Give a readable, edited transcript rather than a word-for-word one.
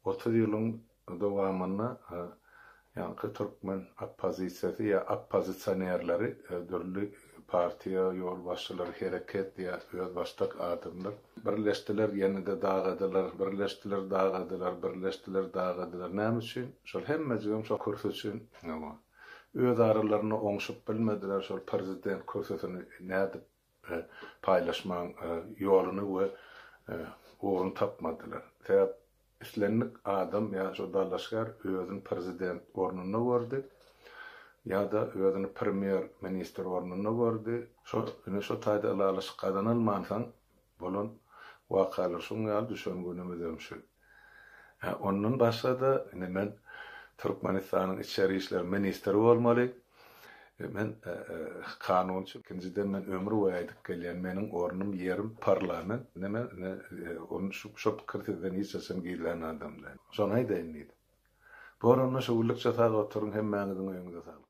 30 ýylyň dowamynda ýaňky türkmen oppozisiýasy ýa oppozisionerleri dürli partiýa ýolbaşçylary, hereket ýa özbaşdak adamlar birleşdiler, ýene-de dagadylar, birleşdiler, dagadylar, birleşdiler, dagadylar. Näme üçin? Şol hemmejigem şol kürsi üçin. Öz aralarynda oňşup bilmediler, şol prezident kürsüsini nädip paýlaşmagyň ýoluny we ugruny tapmadylar. Sebäp islendik adam ýa şo dalaşgär özüni prezident ornunda gördi ýa-da özüni premýer ministr ornunda gördi. Şo ine şo taýda ylalaşyk gazanylmansoň bolan wakalar şuň ýaly düşen günümizem şu. Hä ondan başga-da indi men Türkmenistanyň içeri işler ministri bolmaly. Men kanunçy, ikinjiden men ömür boýy aýdyp gelýän, meniň ornum, ýerim parlament. Indi men ony şo pikiri sizden hiç haçan gizlän adam däl. Şony aýdaýyn diýdim. Bor onda şu günlükçe sag oturyň, hemmäňiziň öýüňize saglyk.